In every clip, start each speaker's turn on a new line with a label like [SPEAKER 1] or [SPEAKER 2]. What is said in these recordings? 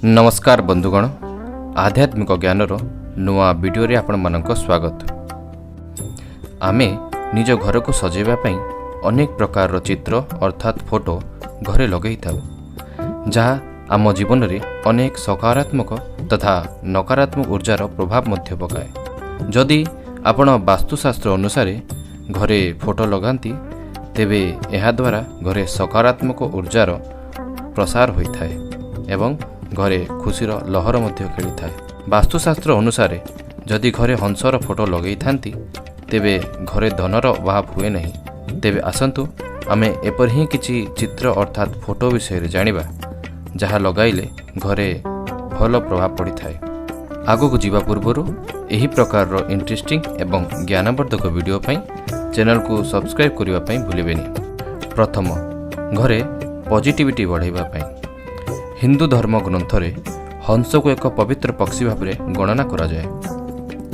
[SPEAKER 1] ନମସ୍କାର ବନ୍ଧୁଗଣ, ଆଧ୍ୟାତ୍ମିକ ଜ୍ଞାନର ନୂଆ ଭିଡ଼ିଓରେ ଆପଣମାନଙ୍କ ସ୍ୱାଗତ। ଆମେ ନିଜ ଘରକୁ ସଜାଇବା ପାଇଁ ଅନେକ ପ୍ରକାରର ଚିତ୍ର ଅର୍ଥାତ୍ ଫଟୋ ଘରେ ଲଗାଇଥାଉ, ଯାହା ଆମ ଜୀବନରେ ଅନେକ ସକାରାତ୍ମକ ତଥା ନକାରାତ୍ମକ ଉର୍ଜାର ପ୍ରଭାବ ମଧ୍ୟ ପକାଏ। ଯଦି ଆପଣ ବାସ୍ତୁଶାସ୍ତ୍ର ଅନୁସାରେ ଘରେ ଫଟୋ ଲଗାନ୍ତି, ତେବେ ଏହାଦ୍ୱାରା ଘରେ ସକାରାତ୍ମକ ଉର୍ଜାର ପ୍ରସାର ହୋଇଥାଏ ଏବଂ ଘରେ ଖୁସିର ଲହର ମଧ୍ୟ ଖେଳିଥାଏ। ବାସ୍ତୁଶାସ୍ତ୍ର ଅନୁସାରେ ଯଦି ଘରେ ହଂସର ଫଟୋ ଲଗାଇଥାନ୍ତି, ତେବେ ଘରେ ଧନର ଅଭାବ ହୁଏ ନାହିଁ। ତେବେ ଆସନ୍ତୁ, ଆମେ ଏପରି ହିଁ କିଛି ଚିତ୍ର ଅର୍ଥାତ୍ ଫଟୋ ବିଷୟରେ ଜାଣିବା, ଯାହା ଲଗାଇଲେ ଘରେ ଭଲ ପ୍ରଭାବ ପଡ଼ିଥାଏ। ଆଗକୁ ଯିବା ପୂର୍ବରୁ ଏହି ପ୍ରକାରର ଇଣ୍ଟରେଷ୍ଟିଂ ଏବଂ ଜ୍ଞାନବର୍ଦ୍ଧକ ଭିଡ଼ିଓ ପାଇଁ ଚ୍ୟାନେଲକୁ ସବସ୍କ୍ରାଇବ୍ କରିବା ପାଇଁ ଭୁଲିବେନି। ପ୍ରଥମ, ଘରେ ପଜିଟିଭିଟି ବଢ଼ାଇବା ପାଇଁ। ହିନ୍ଦୁ ଧର୍ମ ଗ୍ରନ୍ଥରେ ହଂସକୁ ଏକ ପବିତ୍ର ପକ୍ଷୀ ଭାବରେ ଗଣନା କରାଯାଏ।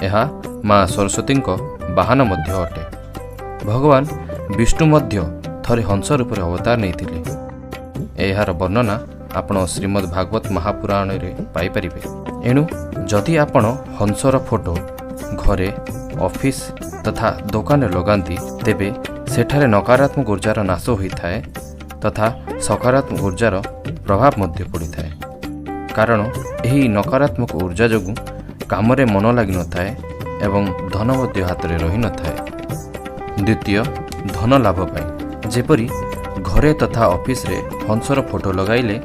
[SPEAKER 1] ଏହା ମା ସରସ୍ୱତୀଙ୍କ ବାହନ ମଧ୍ୟ ଅଟେ। ଭଗବାନ ବିଷ୍ଣୁ ମଧ୍ୟ ଥରେ ହଂସ ରୂପରେ ଅବତାର ନେଇଥିଲେ। ଏହାର ବର୍ଣ୍ଣନା ଆପଣ ଶ୍ରୀମଦ୍ ଭାଗବତ ମହାପୁରାଣରେ ପାଇପାରିବେ। ଏଣୁ ଯଦି ଆପଣ ହଂସର ଫଟୋ ଘରେ, ଅଫିସ ତଥା ଦୋକାନରେ ଲଗାନ୍ତି, ତେବେ ସେଠାରେ ନକାରାତ୍ମକ ଉର୍ଜାର ନାଶ ହୋଇଥାଏ ତଥା ସକାରାତ୍ମକ ଉର୍ଜାର ପ୍ରଭାବ ମଧ୍ୟ ପଡ଼ିଥାଏ। କାରଣ ଏହି ନକାରାତ୍ମକ ଉର୍ଜା ଯୋଗୁଁ କାମରେ ମନ ଲାଗିନଥାଏ ଏବଂ ଧନ ମଧ୍ୟ ହାତରେ ରହିନଥାଏ। ଦ୍ୱିତୀୟ, ଧନ ଲାଭ ପାଇଁ। ଯେପରି ଘରେ ତଥା ଅଫିସରେ ହଂସର ଫଟୋ ଲଗାଇଲେ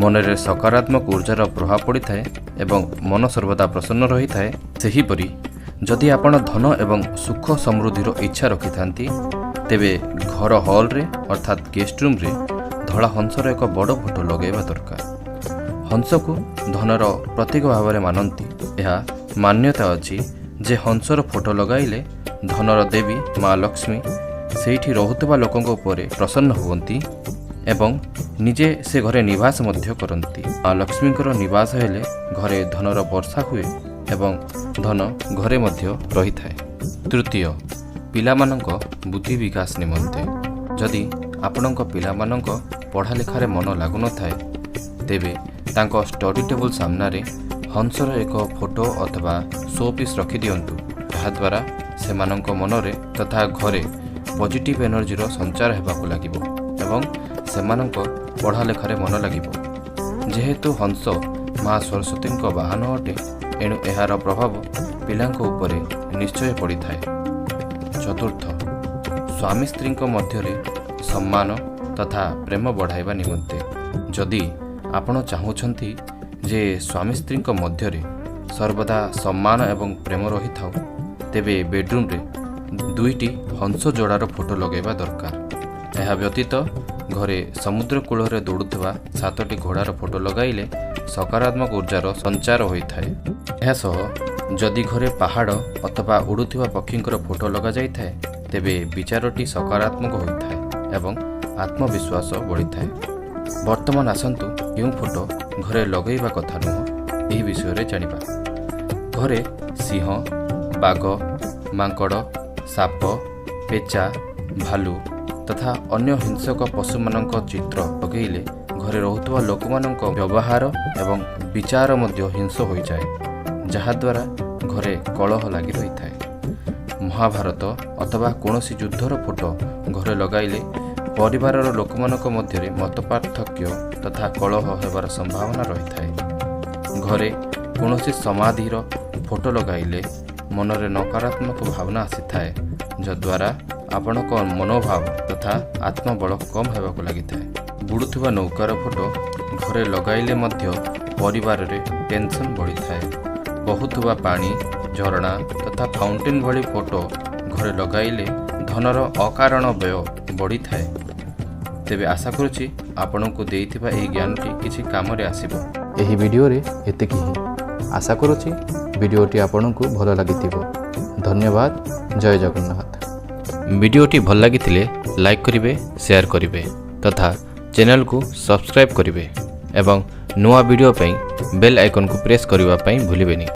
[SPEAKER 1] ମନରେ ସକାରାତ୍ମକ ଉର୍ଜାର ପ୍ରଭାବ ପଡ଼ିଥାଏ ଏବଂ ମନ ସର୍ବଦା ପ୍ରସନ୍ନ ରହିଥାଏ, ସେହିପରି ଯଦି ଆପଣ ଧନ ଏବଂ ସୁଖ ସମୃଦ୍ଧିର ଇଚ୍ଛା ରଖିଥାନ୍ତି, ତେବେ ଘର ହଲରେ ଅର୍ଥାତ୍ ଗେଷ୍ଟ ରୁମ୍ରେ ଧଳା ହଂସର ଏକ ବଡ଼ ଫଟୋ ଲଗାଇବା ଦରକାର। ହଂସକୁ ଧନର ପ୍ରତୀକ ଭାବରେ ମାନନ୍ତି। ଏହା ମାନ୍ୟତା ଅଛି ଯେ ହଂସର ଫଟୋ ଲଗାଇଲେ ଧନର ଦେବୀ ମା ଲକ୍ଷ୍ମୀ ସେଇଠି ରହୁଥିବା ଲୋକଙ୍କ ଉପରେ ପ୍ରସନ୍ନ ହୁଅନ୍ତି ଏବଂ ନିଜେ ସେ ଘରେ ନିବାସ ମଧ୍ୟ କରନ୍ତି। ମା ଲକ୍ଷ୍ମୀଙ୍କର ନିବାସ ହେଲେ ଘରେ ଧନର ବର୍ଷା ହୁଏ ଏବଂ ଧନ ଘରେ ମଧ୍ୟ ରହିଥାଏ। ତୃତୀୟ, ପିଲାମାନଙ୍କ ବୁଦ୍ଧି ବିକାଶ ନିମନ୍ତେ। ଯଦି ଆପଣଙ୍କ ପିଲାମାନଙ୍କ ପଢ଼ାଲେଖାରେ ମନ ଲାଗୁନଥାଏ, ତେବେ ତାଙ୍କ ଷ୍ଟଡି ଟେବୁଲ୍ ସାମ୍ନାରେ ହଂସର ଏକ ଫଟୋ ଅଥବା ଶୋ ପିସ୍ ରଖିଦିଅନ୍ତୁ। ଏହାଦ୍ୱାରା ସେମାନଙ୍କ ମନରେ ତଥା ଘରେ ପଜିଟିଭ୍ ଏନର୍ଜିର ସଞ୍ଚାର ହେବାକୁ ଲାଗିବ ଏବଂ ସେମାନଙ୍କ ପଢ଼ାଲେଖାରେ ମନ ଲାଗିବ। ଯେହେତୁ ହଂସ ମା ସରସ୍ୱତୀଙ୍କ ବାହନ ଅଟେ, ଏଣୁ ଏହାର ପ୍ରଭାବ ପିଲାଙ୍କ ଉପରେ ନିଶ୍ଚୟ ପଡ଼ିଥାଏ। ଚତୁର୍ଥ, ସ୍ୱାମୀ ସ୍ତ୍ରୀଙ୍କ ମଧ୍ୟରେ ସମ୍ମାନ ତଥା ପ୍ରେମ ବଢ଼ାଇବା ନିମନ୍ତେ। ଯଦି ଆପଣ ଚାହୁଁଛନ୍ତି ଯେ ସ୍ୱାମୀ ସ୍ତ୍ରୀଙ୍କ ମଧ୍ୟରେ ସର୍ବଦା ସମ୍ମାନ ଏବଂ ପ୍ରେମ ରହିଥାଉ, ତେବେ ବେଡରୁମ୍ରେ ଦୁଇଟି ହଂସ ଯୋଡ଼ାର ଫଟୋ ଲଗାଇବା ଦରକାର। ଏହା ବ୍ୟତୀତ ଘରେ ସମୁଦ୍ର କୂଳରେ ଦୌଡ଼ୁଥିବା ସାତଟି ଘୋଡ଼ାର ଫଟୋ ଲଗାଇଲେ ସକାରାତ୍ମକ ଉର୍ଜାର ସଞ୍ଚାର ହୋଇଥାଏ। ଏହା ସହ ଯଦି ଘରେ ପାହାଡ଼ ଅଥବା ଉଡ଼ୁଥିବା ପକ୍ଷୀଙ୍କର ଫଟୋ ଲଗାଯାଇଥାଏ, ତେବେ ବିଚାରଟି ସକାରାତ୍ମକ ହୋଇଥାଏ ଏବଂ ଆତ୍ମବିଶ୍ୱାସ ବଢ଼ିଥାଏ। ବର୍ତ୍ତମାନ ଆସନ୍ତୁ, କେଉଁ ଫଟୋ ଘରେ ଲଗାଇବା କଥା ନୁହଁ, ଏହି ବିଷୟରେ ଜାଣିବା। ଘରେ ସିଂହ, ବାଘ, ମାଙ୍କଡ଼, ସାପ, ପେଚା, ଭାଲୁ ତଥା ଅନ୍ୟ ହିଂସକ ପଶୁମାନଙ୍କ ଚିତ୍ର ଲଗାଇଲେ ଘରେ ରହୁଥିବା ଲୋକମାନଙ୍କ ବ୍ୟବହାର ଏବଂ ବିଚାର ମଧ୍ୟ ହିଂସ ହୋଇଯାଏ, ଯାହାଦ୍ୱାରା ଘରେ କଳହ ଲାଗି ରହିଥାଏ। ମହାଭାରତ ଅଥବା କୌଣସି ଯୁଦ୍ଧର ଫଟୋ ଘରେ ଲଗାଇଲେ ପରିବାରର ଲୋକମାନଙ୍କ ମଧ୍ୟରେ ମତପାର୍ଥକ୍ୟ ତଥା କଳହ ହେବାର ସମ୍ଭାବନା ରହିଥାଏ। ଘରେ କୌଣସି ସମାଧିର ଫଟୋ ଲଗାଇଲେ ମନରେ ନକାରାତ୍ମକ ଭାବନା ଆସିଥାଏ, ଯଦ୍ୱାରା ଆପଣଙ୍କ ମନୋଭାବ ତଥା ଆତ୍ମବଳ କମ୍ ହେବାକୁ ଲାଗିଥାଏ। ବୁଡ଼ୁଥିବା ନୌକାର ଫଟୋ ଘରେ ଲଗାଇଲେ ମଧ୍ୟ ପରିବାରରେ ଟେନସନ୍ ବଢ଼ିଥାଏ। ବହୁଥିବା ପାଣି, ଝରଣା ତଥା ଫାଉଣ୍ଟେନ୍ ଭଳି ଫଟୋ ଘରେ ଲଗାଇଲେ ଧନର ଅକାରଣ ବ୍ୟୟ ବଢ଼ିଥାଏ। ତେବେ ଆଶା କରୁଛି, ଆପଣଙ୍କୁ ଦେଇଥିବା ଏହି ଜ୍ଞାନଟି କିଛି କାମରେ ଆସିବ।
[SPEAKER 2] ଏହି ଭିଡ଼ିଓରେ ଏତିକି ହିଁ। ଆଶା କରୁଛି, ଭିଡ଼ିଓଟି ଆପଣଙ୍କୁ ଭଲ ଲାଗିଥିବ। ଧନ୍ୟବାଦ। ଜୟ ଜଗନ୍ନାଥ।
[SPEAKER 1] ଭିଡ଼ିଓଟି ଭଲ ଲାଗିଥିଲେ ଲାଇକ୍ କରିବେ, ସେୟାର କରିବେ ତଥା ଚ୍ୟାନେଲକୁ ସବସ୍କ୍ରାଇବ୍ କରିବେ ଏବଂ ନୂଆ ଭିଡ଼ିଓ ପାଇଁ ବେଲ୍ ଆଇକନ୍କୁ ପ୍ରେସ୍ କରିବା ପାଇଁ ଭୁଲିବେନି।